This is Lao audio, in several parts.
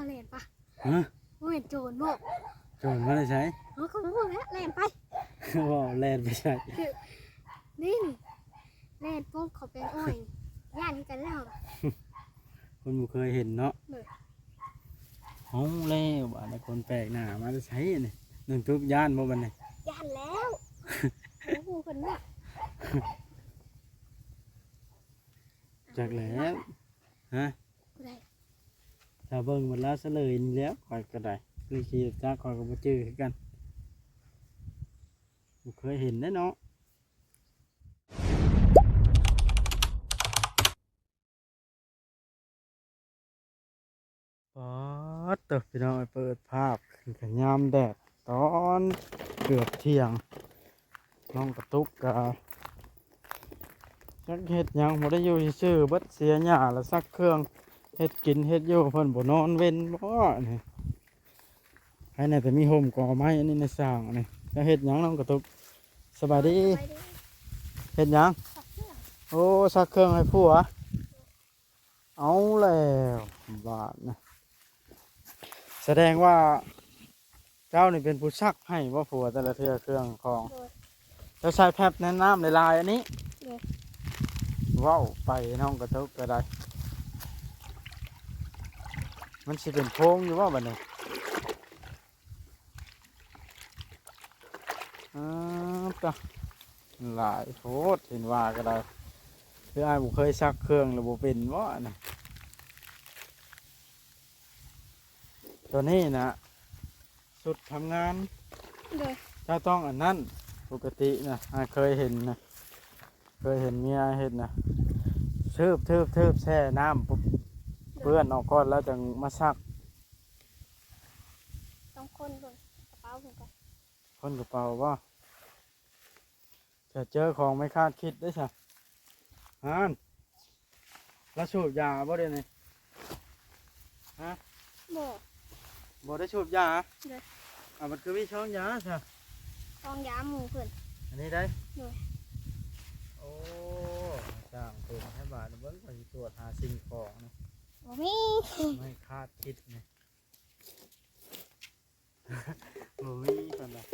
ແລ່ນປະ? ຮະ? ບໍ່ແມ່ນໂຈນບໍ? ໂຈນມາແຕ່ໃສ? ເຮົາກໍບໍ່ຮູ້ແຫຼະ ແລ່ນໄປ. ເວົ້າແລ່ນໄປໃສ? ນີ້ ນີ້ ແລ່ນປຸບເຂົ້າໄປ ໂອ້ຍ ຢ້ານຄືກັນແລ້ວ. ຄົນບໍ່ເຄີຍເຫັນເນາະ. ໂດຍ. ເອົາແລ້ວບາດນີ້ ຄົນແປກໜ້າມາແຕ່ໃສນີ້? ນ້ອງຕຸກຢ້ານບໍ່ບາດນີ້? ຢ້ານແລ້ວ. ໂອ້ໂຫ ເພິ່ນເນາະ. ຈັກແລ້ວ. ຮະ? ຜູ້ໃດ? ຖ້າເບິ່ງບັດລາວສະເຫຼີຍນີ້ແລ້ວ ຂ້ອຍກໍໄດ້ ເລື່ອງຂີ່ລົດຈັກຂ້ອຍກໍບໍ່ຈື່ຄືກັນ ບໍ່ເຄີຍເຫັນເດ້ເນາະ. ປາດເຕີ ພີ່ນ້ອງເອີຍ ເປີດພາບຂຶ້ນກໍຍາມແດດຕອນເກືອບທ່ຽງ. ນ້ອງກະຕຸກກະຈັກເຮັດຫຍັງ ບໍ່ໄດ້ຢູ່ຊື່ໆ ເບິດເສຍຫຍ້າລະຊັກເຄື່ອງເຮັດກິນເຮັດຢູ່. ເພິ່ນບໍ່ນອນເວັນບໍນີ້? ໃຜແດ່ແຕ່ມີຮົ່ມກໍໄມ້ອັນນີ້ໃນສ້າງອັນນີ້. ຈະເຮັດຫຍັງນ້ອງກະຕຸກ? ສະບາຍດີ. ສະບາຍດີ. ເຮັດຫຍັງ? ຊັກເຄື່ອງ. ໂອ້ ຊັກເຄື່ອງໃຫ້ຜົວ. ເອົາແລ້ວບາດນະ ສະແດງວ່າເຈົ້ານີ້ເປັນຜູ້ຊັກໃຫ້ບໍ່ຜົວແຕ່ລະເທື່ອເຄື່ອງຂອງ? ໂດຍ. ເຈົ້າໃສ່ແຟັບໃນນ້ຳຫຼາຍໆອັນນີ້? ໂດຍ. ເວົ້າໄປນ້ອງກະຕຸກກໍໄດ້ ມັນຊິເປັນໂພງຢູ່ບໍ່ບາດນີ້? ອ້າວ ຕະ ຫຼາຍໂພດ ເຫັນວ່າກໍໄດ້ ຄືອ້າຍບໍ່ເຄີຍຊັກເຄື່ອງ ຫຼືບໍ່ເປັນບໍ່ນະ? ຕົວນີ້ນະ ຊຸດທຳງານ. ໂດຍ. ເຈົ້າຕ້ອງອັນນັ້ນ ປົກກະຕິນະ ອ້າຍເຄີຍເຫັນນະ ເຄີຍເຫັນເມຍເຮັດນະ ຊຶບໆໆ ແຊ່ນ້ຳປຸບ ໂດຍ ເປື້ອນອອກກ່ອນແລ້ວຈັ່ງມາຊັກ. ຕ້ອງຄົ້ນເບິ່ງກະເປົາເພິ່ນກ່ອນ. ຄົ້ນກະເປົາບໍ່? ຈະເຈີຂອງໄມ່ຄາດຄິດເດ້ຊະ. ຫັ້ນ ລາວສູບຢາບໍ່ດຽວນີ້? ຮະ? ບໍ່. ບໍ່ໄດ້ສູບຢາ? ໂດຍ. ເອົາ ມັນຄືມີຊອງຢາຊະ? ຊອງຢາໝູ່ເພິ່ນ. ອັນນີ້ໄດ໋? ໂດຍ. ໂອ້ ຊ່າງເປັນແທ້ບາດນີ້ ເບິ່ງ ຂ້ອຍຊິກວດຫາສິ່ງຂອງນີ້. ບໍ່ມີ. ໄມ່ຄາດຄິດນີ້. ບໍ່ມີເພິ່ນວ່າ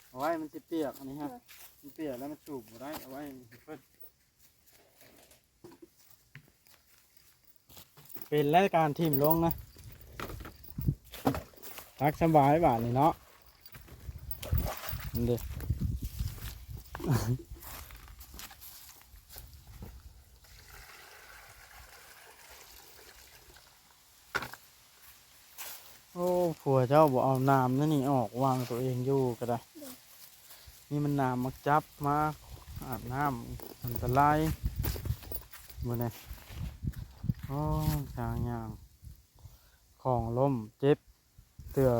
ເອົາໄວ້ມັນຊິປຽກ ອັນນີ້ຮະ ເອີ ມັນປຽກແລ້ວມັນສູບບໍ່ໄດ້ ເອົາໄວ້ໃຫ້ເພິ່ນ. ເປັນແລ້ວການຖິ້ມລົງນະ ຕັກສະບາຍບາດນີ້ເນາະ ນັ້ນເດ້. ໂອ້ ຜົວເຈົ້າບໍ່ເອົານ້ຳໃນນີ້ອອກ ວາງໂຕເອງຢູ່ກໍໄດ້. ໂດຍ. ນີ້ມັນນ້ຳໝາກຈັບ ມາອາບນ້ຳອັນຕະລາຍມື້ນີ້. ໂອ້ ຊ່າງຍ່າງ ຂອງລົ້ມເຈັບ ເທື່ອ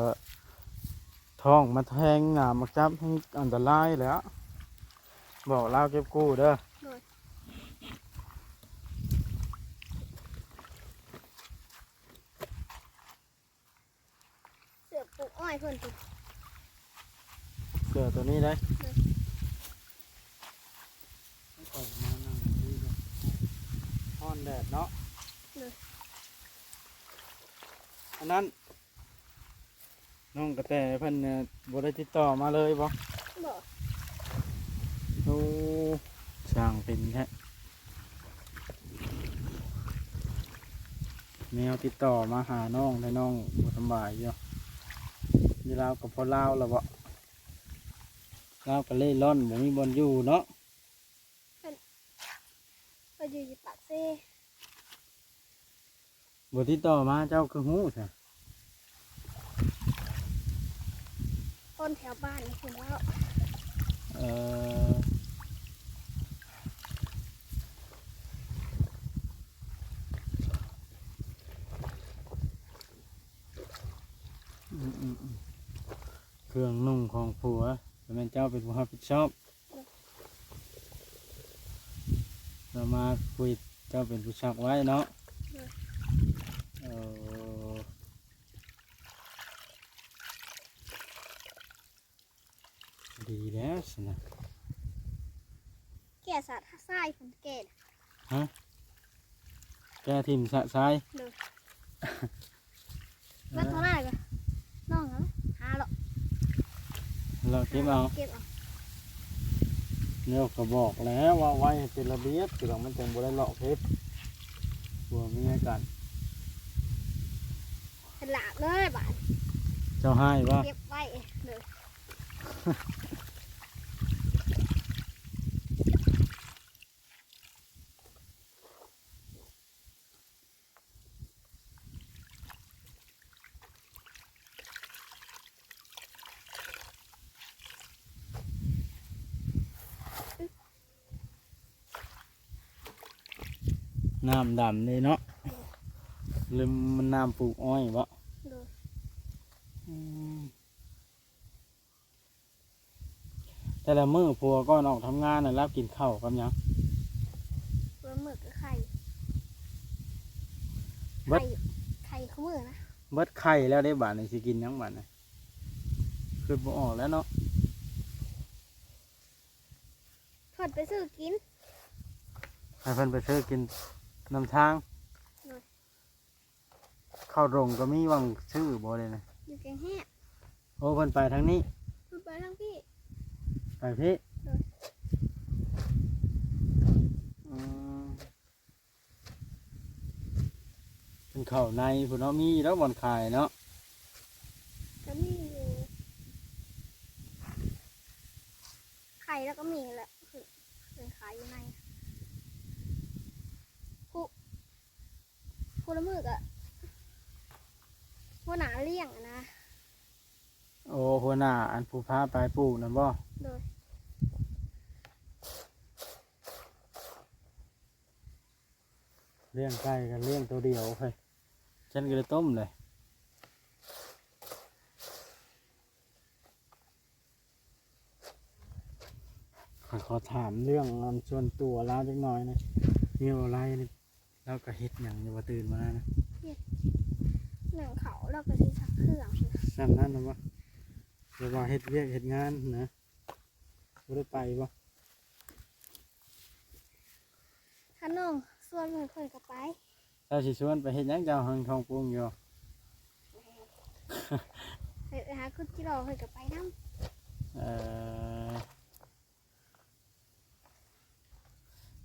ທ້ອງມາແທງນ້ຳໝາກຈັບ ແຮ່ງອັນຕະລາຍແຫຼະ. ບອກລາວເກັບກູ້ເດີ. ໂດຍ. ເສື້ອປູກອ້ອຍເພິ່ນຕິ ເສື້ອໂຕນີ້ໄດ໋. ໂດຍ. ໃຫ້ຂ້ອຍມານັ່ງທີ່ ຮ້ອນແດດເນາະ. ໂດຍ. ອັນນັ້ນ ນ້ອງກະແຕເພິ່ນ ເອີ ບໍ່ໄດ້ຕິດຕໍ່ມາເລີຍບໍ່? ບໍ່. ໂອ້ ຊ່າງເປັນແທ້ ແນວຕິດຕໍ່ມາຫານ້ອງແທ້ ນ້ອງບໍ່ສຳບາຍຢູ່. ຢູ່ລາວກໍພໍລາວລະເບາະ ລາວກໍເລ່ລ່ອນ ບໍ່ມີບ່ອນຢູ່ເນາະ. ເພິ່ນ ເພິ່ນຢູ່ ຢູ່ປາກເຊ. ບໍ່ຕິດຕໍ່ມາ ເຈົ້າຄືຮູ້ຊະ? ຄົນແຖວບ້ານເພິ່ນເວົ້າ. ເອີ ອືມໆໆ ເຄື່ອງນຸ່ງຂອງຜົວ ແມ່ນເຈົ້າເປັນຜູ້ຮັບຜິດຊອບ? ລາວມາຄຸຍ ເຈົ້າເປັນຜູ້ຊັກໄວ້ເນາະ. ໂດຍ. ເອີ ດີແລ້ວຊັ້ນນະ ແກ່ສະຊາຍພຸ້ນແກ່. ຮະ? ແກ່ຖິ້ມສະຊາຍ? ໂດຍ. ເກັບເອົາ ເກັບເອົາ. ແລ້ວກໍບອກແລ້ວວ່າໄວ້ໃຫ້ເປັນລະບຽບ ຄືວ່າມັນຈັ່ງບໍ່ໄດ້ເລາະເກັບ ຜົວເມຍກັນ. ສະຫຼາດເລີຍບາດ. ເຈົ້າຮ້າຍບໍ່? ເກັບໄວ້ເດີ. ນ້ຳດຳເດ້ເນາະ ຫຼືມັນນ້ຳປູກອ້ອຍບໍ? ໂດຍ. ອືມ. ແຕ່ລະມື້ຜົວກ່ອນອອກທຳງານນະ ລາວກິນເຂົ້າກັບຫຍັງ? ລາວມື້ກໍໄຂ່ ເບິດ ໄຂ່ ໄຂ່ຄູ່ມື້ນະ. ເບິດໄຂ່ແລ້ວເດ້ ບາດນີ້ຊິກິນຫຍັງບາດນີ້? ຄິດບໍ່ອອກແລ້ວເນາະ. ເພິ່ນໄປຊື້ກິນ ໃຫ້ເພິ່ນໄປຊື້ກິນນຳທາງ. ໂດຍ. ເຂົ້າດົງກໍມີຫວັງຊື້ບໍ່ເດ້ນະ? ຢູ່ແກງແຮະ. ໂອ້ ເພິ່ນໄປທາງນີ້ ເພິ່ນໄປທາງພີ້ ໄປພີ້. ໂດຍ. ອືມ ເພິ່ນເຂົ້າໃນພຸ້ນເນາະ ມີຢູ່ດອກບ່ອນຂາຍເນາະ. ກໍມີຢູ່ ຂາຍແລ້ວກໍມີແຫຼະ ເພິ່ນ ເພິ່ນຂາຍຢູ່ໃນ ຜູ້ ຜູ້ລະມືກະຫົວໜ້າລ້ຽງຫັ້ນນະ. ໂອ້ ຫົວໜ້າອັນຜູ້ພາໄປປູກນັ້ນບໍ? ໂດຍ. ລ້ຽງໄກ່ກໍລ້ຽງໂຕດຽວເຮີ້ຍ ຊັ້ນກໍໄດ້ຕົ້ມເລີຍ. ຂ້ອຍຂໍຖາມເລື່ອງອັນສ່ວນຕົວລາວຈັກໜ່ອຍນະ ມີບໍ່ໄລນີ້ ລາວກໍເຮັດຫຍັງຢູ່ວ່າຕື່ນມານະ? ເຮັດໜຶ້ງເຂົ້າ ລາວກໍຊິຊັກເຄື່ອງ. ສ່ຳນັ້ນນະບໍ່? ແບບວ່າເຮັດວຽກເຮັດງານນະ ບໍ່ໄດ້ໄປບໍ່? ຄັນນ້ອງຊວນຂ້ອຍກໍໄປ. ເຈົ້າຊິຊວນໄປເຮັດຫຍັງ? ເຈົ້າຫາງທ້ອງປຸງຢູ່. ຂ້ອຍໄປຫາຂຸດຈິຫຼໍ່ ຂ້ອຍກໍໄປນຳ. ເອີ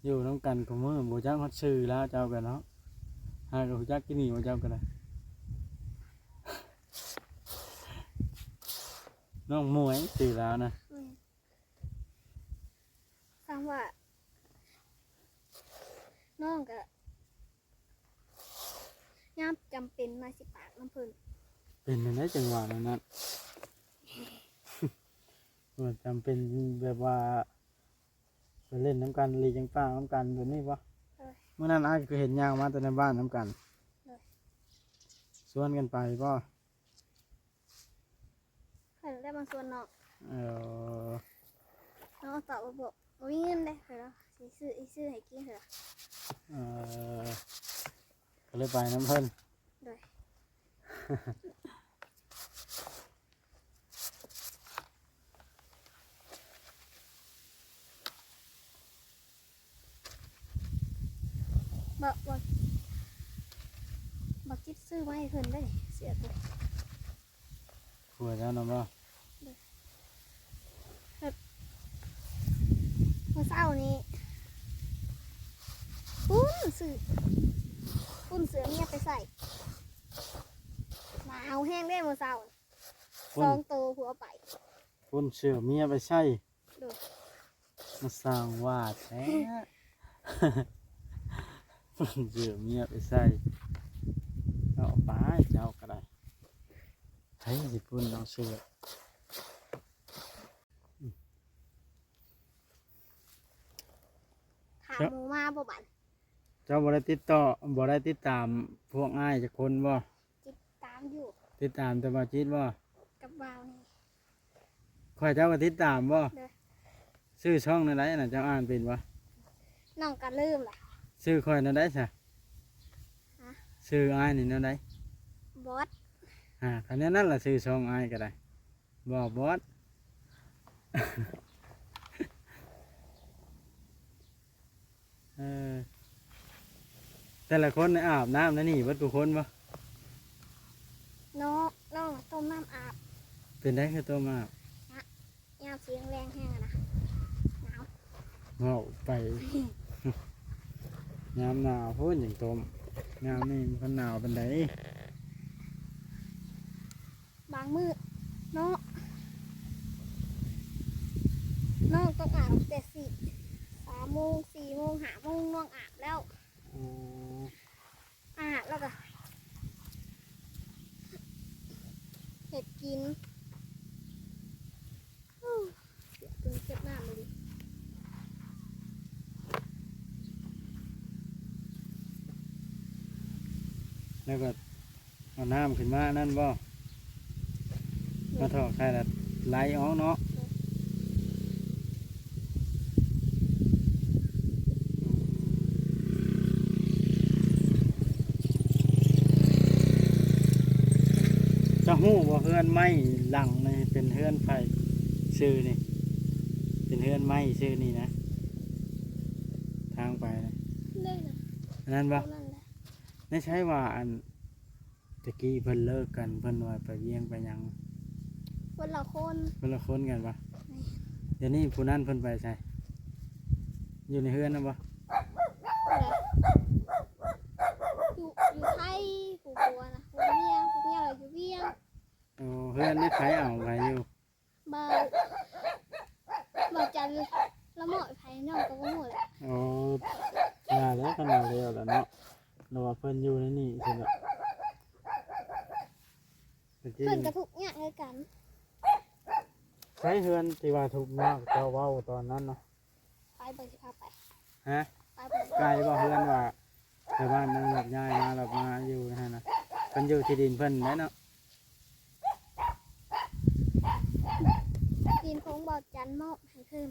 ຢູ່ນຳກັນຄູ່ມື້ ບໍ່ຈັກຮອດຊື່ລາວເຈົ້າກໍເນາະ. ຫາກໍຮູ້ຈັກກິນນີ້ບໍ່ເຈົ້າກໍໄດ້. ນ້ອງໝວຍຊື່ລາວນະ. ແມ່ນ. ສຳວ່ານ້ອງກະຍາມຈຳເປັນມາຊິປາກນຳເພິ່ນ. ເປັນຈັ່ງໃດຈັ່ງວ່າແນວນັ້ນ? ວ່າຈຳເປັນແບບວ່າໄປຫຼິ້ນນຳກັນ ຫຼີກຈາກປາກນຳກັນແບບນີ້ບໍ່? ໂດຍ. ມື້ນັ້ນອ້າຍກໍເຫັນຍ່າງມາແຕ່ໃນບ້ານນຳກັນ. ໂດຍ. ຊວນກັນໄປບໍ່? ເພິ່ນໄດ້ມາຊວນນ້ອງ. ເອີ ນ້ອງຕອບວ່າບໍ່ ບໍ່ມີເງິນເດ້ ເພິ່ນວ່າຊິຊື້ ຊິຊື້ໃຫ້ກິນ ເພິ່ນວ່າ. ເອີ ກໍເລີຍໄປນຳເພິ່ນ. ໂດຍ. ບໍ່ ບໍ່ ບໍ່ຈິດຊື້ມາໃຫ້ເພິ່ນເດ້ ເສື້ອຕົວ ຜົວເຈົ້ານຳບໍ່? ແບບ ມື້ເຊົ້ານີ້ ປຸ້ນຊື້ ປຸ້ນເສື້ອເມຍໄປໃສ່ ໜາວແຮງເດ້ມື້ເຊົ້າ ປຸ້ນ ສອງໂຕຜົວເອົາໄປ ປຸ້ນເສື້ອເມຍໄປໃສ່. ໂດຍ. ມາສ້າງວ່າແທ້ ປຸ້ນເສື້ອເມຍໄປໃສ່ ເອົາໄປເຈົ້າກໍໄດ້ ໃຜຊິປຸ້ນເອົາເສື້ອ ຖາມໝູ່ມາບໍ່ບັດ? ເຈົ້າບໍ່ໄດ້ຕິດຕໍ່ ບໍ່ໄດ້ຕິດຕາມພວກອ້າຍຈັກຄົນບໍ່? ຕິດຕາມຢູ່. ຕິດຕາມແຕ່ບ່າວຈິດບໍ່? ກັບບ່າວນີ້. ຂ້ອຍເຈົ້າກໍຕິດຕາມບໍ່? ໂດຍ. ຊື່ຊ່ອງແນວໃດນະ ເຈົ້າອ່ານເປັນບໍ່? ນ້ອງກໍລືມລະ. ຊື່ຂ້ອຍແນວໃດຊະ? ຮະ? ຊື່ອ້າຍນີ້ແນວໃດ? ບອດ. ຫາ ຄັນແນວນັ້ນລະ ຊື່ຊ່ອງອ້າຍກໍໄດ້. ບໍ່ ບອດ. ເອີ ແຕ່ລະຄົນນີ້ອາບນ້ຳໃນນີ້ເບິດທຸກຄົນບໍ່? ນ້ອງ ນ້ອງຕົ້ມນ້ຳອາບ. ເປັນໃດຄືຕົ້ມອາບ? ນະ ຍ ງແຮງຫັ້ນນະ ໜາວ ເວົ້າໄປ ຍາມໜາວພຸ້ນຈັ່ງຕົ້ມ ຍາມນີ້ມັນບໍ່ໜາວປານໃດ. ບາງມື້ເນາະ ນ້ອງຕ້ອງອາບແຕ່ສີ່ ສາມໂມງ ສີ່ໂມງ ຫ້າໂມງ ນ້ອງອາບແລ້ວ. ອືມ ອາບແລ້ວກໍເຮັດກິນ. ໂອ້ ເສຍຕົວເກັບນ້ຳເລີຍ ແລ້ວກໍເອົານ້ຳຂຶ້ນມານັ້ນບໍ່? ມາຖອກໃສ່ແລ້ວໄຫຼອອກເນາະ. ເຈົ້າຮູ້ບໍ່ ເຮືອນໄມ້ຫຼັງນີ້ເປັນເຮືອນໃຜຊື່ນີ້? ເປັນເຮືອນໄມ້ຊື່ນີ້ນະ ທາງໄປນະ ນີ້ນະ ອັນນັ້ນບໍ່? ອັນນັ້ນແຫຼະ ໃນໃສວ່າອັນ ຕະກີ້ເພິ່ນເລີກກັນ ເພິ່ນວ່າໄປວຽງໄປຫຍັງ ຄົນລະຄົນ ຄົນລະຄົນກັນບໍ່? ແມ່ນ. ດຽວນີ້ຜູ້ນັ້ນເພິ່ນໄປໃສ? ຢູ່ໃນເຮືອນນະບໍ່? ຢູ່ ຢູ່ໄທ ຜູ້ຜົວນະ ຜູ້ເມຍ ຜູ້ເມຍລະຢູ່ວຽງ. ໂອ້ ເຮືອນນີ້ໃຜເອົາໃຜຢູ່? ບ່າວ ບ່າວຈັນລະມອບໃຫ້ໃຜ ນ້ອງກໍບໍ່ຮູ້ແຫຼະ. ໂອ້ ຢ່າແລ້ວ ຄັນວ່າແລ້ວລະເນາະ ລະວ່າເພິ່ນຢູ່ໃນນີ້ຊັ້ນເນາະ. ຕະກີ້ ເພິ່ນກໍທຸກຍາກຄືກັນ. ໃສເຮືອນທີ່ວ່າທຸກຍາກເຈົ້າເວົ້າຕອນນັ້ນນະ? ໄປ ເບິ່ງຊິພາໄປ. ຮະ? ໄປເບິ່ງ. ໄກບໍ່ ເຮືອນວ່າແຖວບ້ານ ຍັງແບບຍ້າຍມາແລ້ວມາຢູ່ຫັ້ນນະ? ເພິ່ນຢູ່ທີ່ດິນເພິ່ນແຫຼະເນາະ. ດິນຂອງບ່າວຈັນມອບໃຫ້ເພິ່ນ.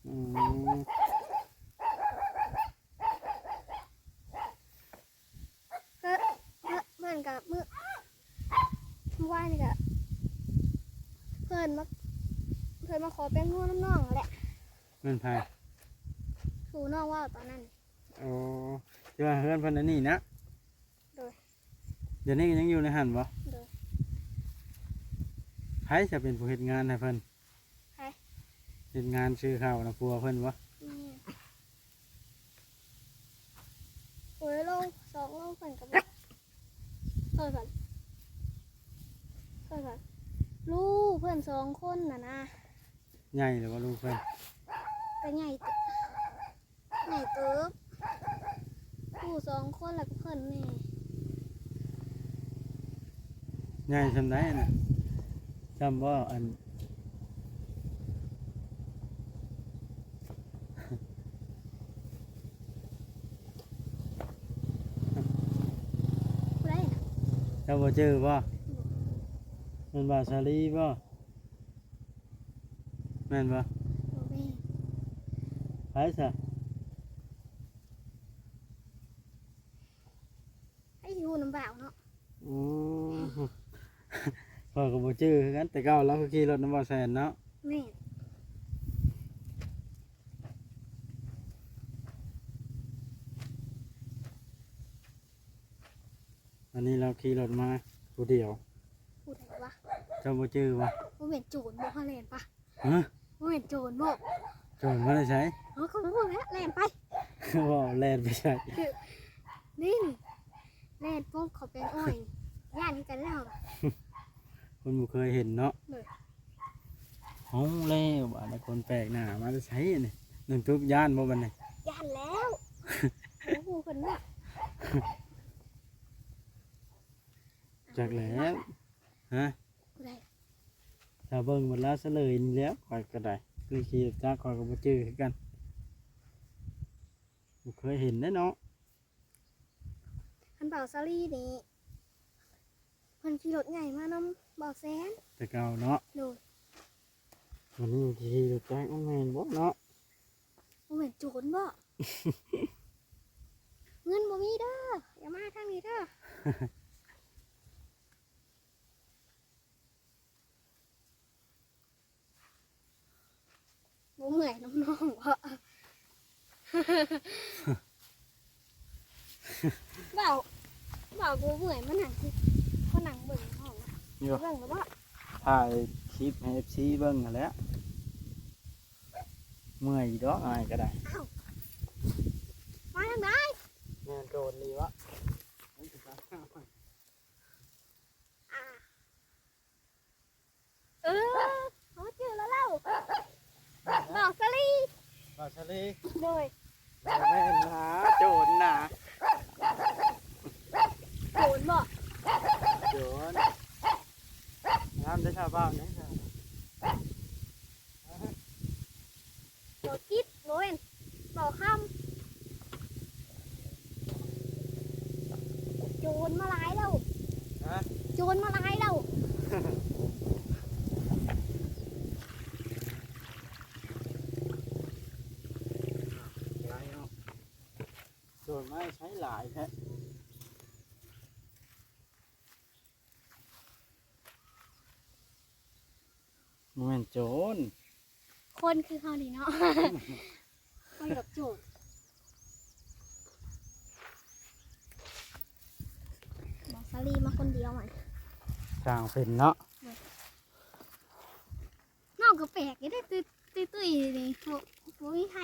ອືມ ເພິ່ນ ເພິ່ນ ເພິ່ນກໍມື້ ມື້ວານນີ້ກໍເພິ່ນມາ ເພິ່ນມາຂໍແປ້ງນົວນຳນ້ອງຫັ້ນແຫຼະ. ແມ່ນໃຜ? ຜູ້ນ້ອງເວົ້າຕອນນັ້ນ. ໂອ້ ທີ່ວ່າເຮືອນເພິ່ນອັນນີ້ນະ? ໂດຍ. ດຽວນີ້ກໍຍັງຢູ່ໃນຫັ້ນບໍ່? ໂດຍ. ໃຜຈະເປັນຜູ້ເຮັດງານໃຫ້ເພິ່ນ? ໃຜ? ເຮັດງານຊື້ເຂົ້ານຳຜົວເພິ່ນບໍ່? ແມ່ນ. ໂອ້ຍ ໂລ ສອງໂລ ເພິ່ນກໍບໍ່ ເພິ່ນ ເພິ່ນ ລູກເພິ່ນສອງຄົນນະນະ. ໃຫຍ່ແລ້ວບໍ່ລູກເພິ່ນ? ກໍໃຫຍ່ເຕີບ ໃຫຍ່ເຕີບ ລູກສອງຄົນ ແລ້ວກໍເພິ່ນແດ່. ໃຫຍ່ສ່ຳໃດນະ? ສ່ຳບໍ່ ອັນ ຜູ້ໃດນະ? ເຈົ້າບໍ່ຈື່ບໍ່? ບໍ່. ແມ່ນບ່າວສາລີບໍ່? ແມ່ນບໍ່? ບໍ່ແມ່ນ. ໃຜຊະ? ໃຜຊິຮູ້ນຳບ່າວເນາະ. ອືມ ຂ້ອຍກໍບໍ່ຈື່ຄືກັນ ແຕ່ເກົ່າລາວກໍຂີ່ລົດນຳບ່າວແສນເນາະ. ແມ່ນ. ອັນນີ້ລາວຂີ່ລົດມາຜູ້ດຽວ. ຜູ້ໃດວະ? ເຈົ້າບໍ່ຈື່ບໍ່? ບໍ່ແມ່ນໂຈນບໍ່ ຫາແລ່ນປະ? ຮະ? ບໍ່ແມ່ນໂຈນບໍ່? ໂຈນມາແຕ່ໃສ? ເອີ ກໍບໍ່ຮູ້ແຫຼະ ແລ່ນໄປ. ເວົ້າແລ່ນໄປໃສ? ນີ້ ນີ້ ແລ່ນປຸບເຂົ້າໄປອ້ອຍ ຢ້ານຄືກັນແລ້ວ. ຄົນບໍ່ເຄີຍເຫັນເນາະ. ໂດຍ. ເອົາແລ້ວ ບາດນີ້ຄົນແປກໜ້າມາແຕ່ໃສນີ້? ນ້ອງຕຸກຢ້ານບໍ່ບາດນີ້? ຢ້ານແລ້ວ ບໍ່ຮູ້ເພິ່ນເນາະ. ຈັກແລ້ວ. ຮະ? ຜູ້ໃດ? ຖ້າເບິ່ງບັດລາວສະເຫຼີຍນີ້ແຫຼ້ວ ຂ້ອຍກໍໄດ້ ຄືຂີ່ລົດຈັກຂ້ອຍກໍບໍ່ຈື່ຄືກັນ ບໍ່ເຄີຍເຫັນເດ້ເນາະ. ຄັນບ່າວສາລີນີ້ ເພິ່ນຂີ່ລົດໃຫຍ່ມານຳບ່າວແສນ ແຕ່ເກົ່າເນາະ. ໂດຍ. ວັນນີ້ຂີ່ລົດຈັກ ມັນແມ່ນບໍ່ເນາະ? ບໍ່ແມ່ນໂຈນບໍ່? ເງິນບໍ່ມີເດີ ຢ່າມາທາງນີ້ເດີ. ບໍ່ເມື່ອຍນຳນ້ອງບໍ? ເວົ້າ ເວົ້າບໍ່ເມື່ອຍ ມານັ່ງຊິ ມານັ່ງເບິ່ງນ້ອງ ຢູ່ ເບິ່ງແລ້ວບໍ? ຖ່າຍຄລິບໃຫ້ເອັຟຊີເບິ່ງຫັ້ນແຫຼະ. ເມື່ອຍຢູ່ດອກອ້າຍກໍໄດ້. ອ້າວ ມາທາງໃດ? ແມ່ນໂຈນນີ້ວະ? ເອີ ເຮົາຈື່ແລ້ວ ເຮົາ ບ່າວສາລີ ບ່າວສາລີ ໂດຍ ບໍ່ແມ່ນນາ ໂຈນນາ ໂຈນບໍ? ໂຈນ ງາມເດ້ຊາວບ່າວນີ້. ບໍ່ຈິດ ບໍ່ແມ່ນ ບໍ່ຄຳ ໂຈນມາຫຼາຍແລ້ວ. ຮະ? ໂຈນມາຫຼາຍແລ້ວ. ຫຼາຍເນາະ ໂຈນມາໃຊ້ຫຼາຍແທ້. ບໍ່ແມ່ນໂຈນ ຄົນຄືເຮົານີ້ເນາະ ເຮົາດອກໂຈນ. ບ່າວສາລີມາຄົນດຽວມັນ ຊ່າງເປັນເນາະ. ນ້ອງກໍແປກຢູ່ເດ້ ຕຸ້ຍໆ ນີ້ ໂອ້ ບໍ່ມີໃຜ.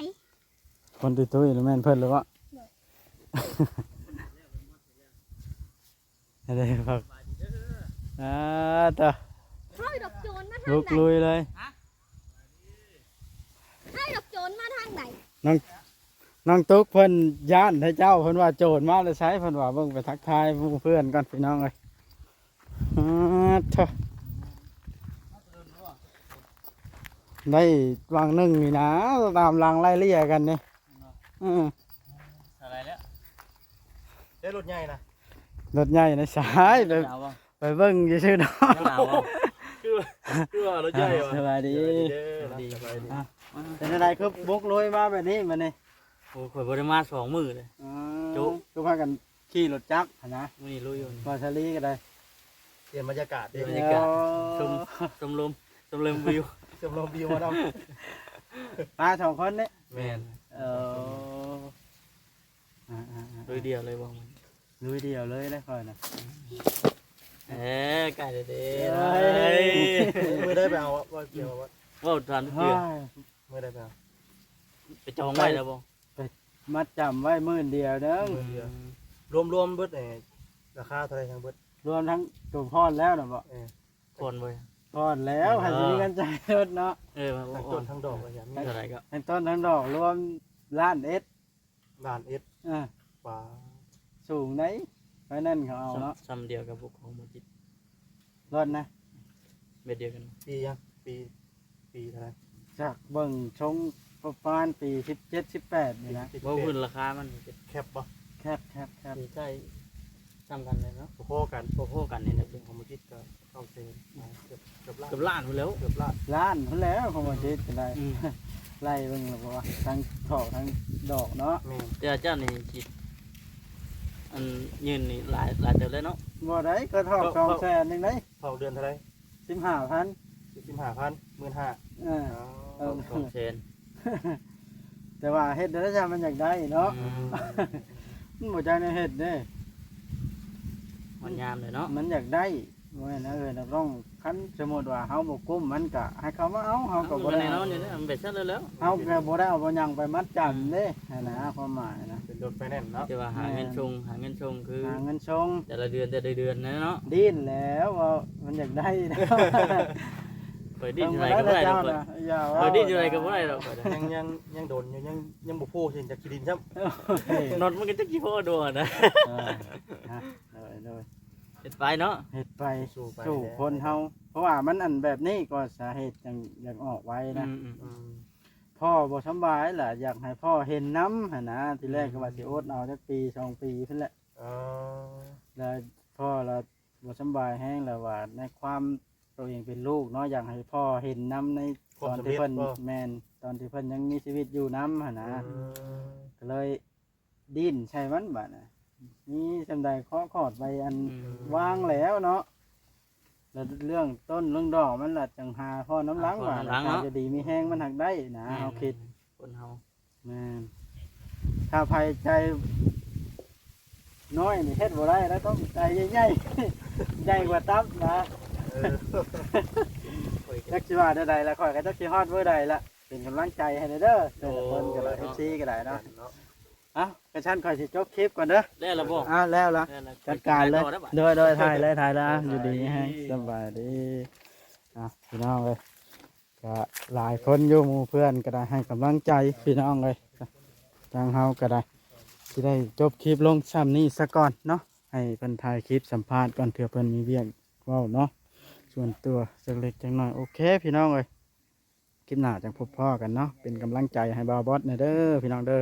ຄົນຕຸ້ຍໆ ລະແມ່ນເພິ່ນຫຼືບໍ່? ໂດຍ. ອັນໃດຄັບ ອ່າ ຕະ ເຮົາດອກໂຈນມາທາງໃດ? ລຸກລຸຍເລີຍ. ເຮົາດອກໂຈນມາທາງໃດ? ນ້ອງ ນ້ອງຕຸກເພິ່ນຢ້ານໃຫ້ເຈົ້າ ເພິ່ນວ່າໂຈນມາແຕ່ໃສ ເພິ່ນວ່າ. ເບິ່ງໄປທັກທາຍໝູ່ເພື່ອນກ່ອນ ພີ່ນ້ອງເອີຍ. ອາ ເທີ້ ໄດ້ວັງໜຶ່ງນີ້ນາ ຕາມຫຼັງໄລ່ເລ່ຍກັນນີ້. ເອີ ເທົ່າໃດແລ້ວ? ເດ້ລົດໃຫຍ່ນະ ລົດໃຫຍ່ນະຊາຍ ໄປ ໄປເບິ່ງຊື່ໆ ດອກ. ຄື ຄືວ່າລົດໃຫຍ່ຫວາ? ສະບາຍດີ ສະບາຍດີເດີ ສະບາຍດີ. ເປັນຈັ່ງໃດຄືບຸກລຸຍມາແບບນີ້ມື້ນີ້? ໂອ້ ຂ້ອຍບໍ່ໄດ້ມາສອງມື້ເລີຍ. ອືມ ຈຸ ຄືພາກັນຂີ່ລົດຈັກຫັ້ນນະ. ມື້ນີ້ລຸຍຢູ່ ບ່າວສາລີກໍໄດ້ ປ່ຽນບັນຍາກາດເດ້ ບັນຍາກາດ. ເອີ ຊົມ ຊົມລົມ ຊົມລົມວິວ ຊົມລົມວິວມານຳ ມາສອງຄົນນີ້. ແມ່ນ ເອີ ລຸຍດຽວເລີຍບໍ່? ລຸຍດຽວເລີຍແຫຼະຂ້ອຍນະ. ເອີ ໃກ້ແລ້ວເດ້. ເອີຍ ມື້ໃດໄປເອົາ ເວົ້າ ເວົ້າ ເວົ້າຖາມເທື່ອ ມື້ໃດໄປເອົາ? ໄປຈອງໄວ້ແລ້ວບໍ່? ໄປມັດຈຳໄວ້ໝື່ນດຽວເດີ. ໝື່ນດຽວ. ອືມ ລວມໆເບິດນີ້ລາຄາເທົ່າໃດທັງເບິດ? ລວມທັງໂຕຜ່ອນແລ້ວນະບໍ? ເອີ ຜ່ອນບໍ່? ຜ່ອນແລ້ວ. ເອີ ໃຜຊິມີເງິນຈ່າຍລົດເນາະ. ເອີ ທັງຕົ້ນທັງດອກວ່າຊັ້ນ ມີເທົ່າໃດກໍ? ທັງຕົ້ນທັງດອກລວມລ້ານເອັດ. ລ້ານເອັດ. ເອີ ປາ ສູງໃດ໋ ໄຟແນນເຂົາເອົາເນາະ. ຊ່ຳ ຊ່ຳດຽວກັບຂອງບໍ່ຈິດ ລົດນະ ແບບດຽວກັນ. ປີຫຍັງ? ປີ ປີເທົ່າໃດ? ຈັກເບິ່ງຊົງປະມານປີສິບເຈັດ ສິບແປດນີ້ນະ. ບໍ່ ພື້ນລາຄາມັນແຄັບບໍ່? ແຄັບ ແຄັບ ແຄັບ. ໃຊ້ຊ່ຳກັນເລີຍເນາະ ພໍໆກັນ ພໍໆກັນນີ້ແຫຼະ. ຂອງບໍ່ຈິດກໍ ເກົ້າແສນ ເກືອບ ເກືອບລ້ານ ເກືອບລ້ານພຸ້ນແລ້ວ ເກືອບລ້ານ ລ້ານພຸ້ນແລ້ວ ຂອງບໍ່ຈິດກໍໄດ້. ອືມ ໄລ່ເບິ່ງແລ້ວບໍ່ວ່າທັງຖອກທັງດອກເນາະ. ແມ່ນ ແຕ່ອາຈານນີ້ຊິ ອັນ ຍື່ນນີ້ຫຼາຍ ຫຼາຍເຕີບແລ້ວເນາະ. ບໍ່ໄດ້ ກໍຖອກ ກໍ ສອງແສນໜຶ່ງໄດ໋. ຖອກເດືອນເທົ່າໃດ? ສິບຫ້າພັນ ສິບຫ້າພັນ ໝື່ນຫ້າ. ເອີ ອໍ ສອງແສນ ແຕ່ວ່າເຮັດໄດ້ຊະ ມັນຢາກໄດ້ເນາະ. ອືມ ມັນບໍ່ຈັກແນວເຮັດເດ້ ມັນຍາມເລີຍເນາະ ມັນຢາກໄດ້. ບໍ່ແມ່ນເອີ ນັກຮ້ອງ ຄັນສົມມຸດວ່າເຮົາບໍ່ກຸ້ມ ມັນກະໃຫ້ເຂົາມາເອົາ ເຮົາກໍບໍ່ໄດ້ ແນ່ນອນຢູ່ແລ້ວ ມັນເປັນຊັ້ນແລ້ວ ເຮົາກໍບໍ່ໄດ້ເອົາບໍ່ຫຍັງໄປມັດຈຳເດ້ ຫັ້ນນະ ຄວາມໝາຍນະ. ເປັນລົດໄຟແນນເນາະ ແຕ່ວ່າຫາເງິນຊົງ ແມ່ນ ຫາເງິນຊົງ ຄື ຫາເງິນຊົງ ແຕ່ລະເດືອນ ແຕ່ລະເດືອນນັ້ນເນາະ. ດີ້ນແລ້ວ ເວົ້າມັນຢາກໄດ້ ຂ້ອຍດີ້ນຈັ່ງໃດກໍບໍ່ໄດ້ດອກ ຂ້ອຍ ຂ້ອຍດີ້ນຈັ່ງໃດກໍບໍ່ໄດ້ດອກ ຂ້ອຍ ຍັງ ຍັງ ຍັງໂດນຢູ່ ຍັງ ຍັງບໍ່ພໍຊິຈັກຂີ້ດິນຊ້ຳ ໂອ້ຍ ນັອດມັນກໍຈັກຊິພໍໂດນນະ. ເອີ ໂດຍ ໂດຍ ເຮັດໄປເນາະ ເຮັດໄປ ສູ້ໄປ ສູ້ຄົນເຮົາ ເພາະວ່າມັນອັນແບບນີ້ກໍສາເຫດຈັ່ງຢາກອອກໄວນະ. ອືມ ອືມ ອືມ ພໍ່ບໍ່ສຳບາຍລະ ຢາກໃຫ້ພໍ່ເຫັນນຳຫັ້ນນະ. ທີແລກກໍວ່າ ອືມ ຊິອົດເອົາຈັກປີສອງປີພຸ້ນແຫຼະ. ອໍ ແລ້ວພໍ່ລະບໍ່ສຳບາຍແຮງ ແລ້ວວ່າໃນຄວາມໂຕເອງເປັນລູກເນາະ ຢາກໃຫ້ພໍ່ເຫັນນຳໃນຕອນທີ່ເພິ່ນ ຄວາມສຳເລັດບໍ່? ແມ່ນ ຕອນທີ່ເພິ່ນຍັງມີຊີວິດຢູ່ນຳຫັ້ນນະ. ອືມ ກໍເລີຍ ດີ້ນໃສ່ມັນບາດນະ ມີສ່ຳໃດຂໍຂອດໄປອັນ ອືມ ວາງແລ້ວເນາະ. ແລ້ວເລື່ອງຕົ້ນເລື່ອງດອກມັນລະຈັ່ງຫາພໍນຳຫຼັງ ຫາພໍນຳຫຼັງ ບາດນະ ເນາະ ຖ້າຈະດີມີແຮງມັນຫາກໄດ້ນະ ແມ່ນ ເຮົາຄິດ ຄົນເຮົາ ແມ່ນ ຖ້າໃຜໃຈນ້ອຍນີ້ເຮັດບໍ່ໄດ້ລະ ຕ້ອງໃຈໃຫຍ່ໆ ໃຫຍ່ກວ່າຕັບນະ. ເອີ ຂ້ອຍກໍ ຈັກຊິວ່າແນວໃດລະ ຂ້ອຍກໍຈັກຊິຮອດເບີໃດລະ. ເປັ ປັນກຳລັງໃຈໃຫ້ແດ່ເດີ ແຕ່ລະຄົນກໍໄດ້ ໂອ້ຍ ເອັຟຊີກໍໄດ້ເນາະ. ເອົ້າ ກະຊັ້ນຂ້ອຍຊິຈົບຄລິບກ່ອນເດີ. ແລ້ວລະບໍ່? ອ້າວ ແລ້ວລະ ແລ້ວລະ ຈັດການເລີຍ. ເດີ ໂດຍ ຖ່າຍເລີຍ ຖ່າຍເລີຍ. ອ່າ ຢູ່ດີມີແຮງ ສະບາຍດີ. ອ່ະ ພີ່ນ້ອງເອີຍ ກະຫຼາຍຄົນຢູ່ ໝູ່ເພື່ອນກໍໄດ້ໃຫ້ກຳລັງໃຈ ພີ່ນ້ອງເອີຍ. ທາງເຮົາກໍໄດ້ ຊິໄດ້ຈົບຄລິບລົງຊ່ຳນີ້ສາກ່ອນເນາະ ໃຫ້ເພິ່ນຖ່າຍຄລິບສຳພາດກ່ອນ ເທື່ອເພິ່ນມີວຽກເວົ້າເນາະ ສ່ວນຕົວຈັກເລັກຈັກນ້ອຍ. ໂອເຄ ພີ່ນ້ອງເອີຍ ຄລິບໜ້າຈັ່ງພົບພໍ້ກັນເນາະ. ເປັນກຳລັງໃຈໃຫ້ບ່າວບອດແດ່ເດີ ພີ່ນ້ອງເດີ.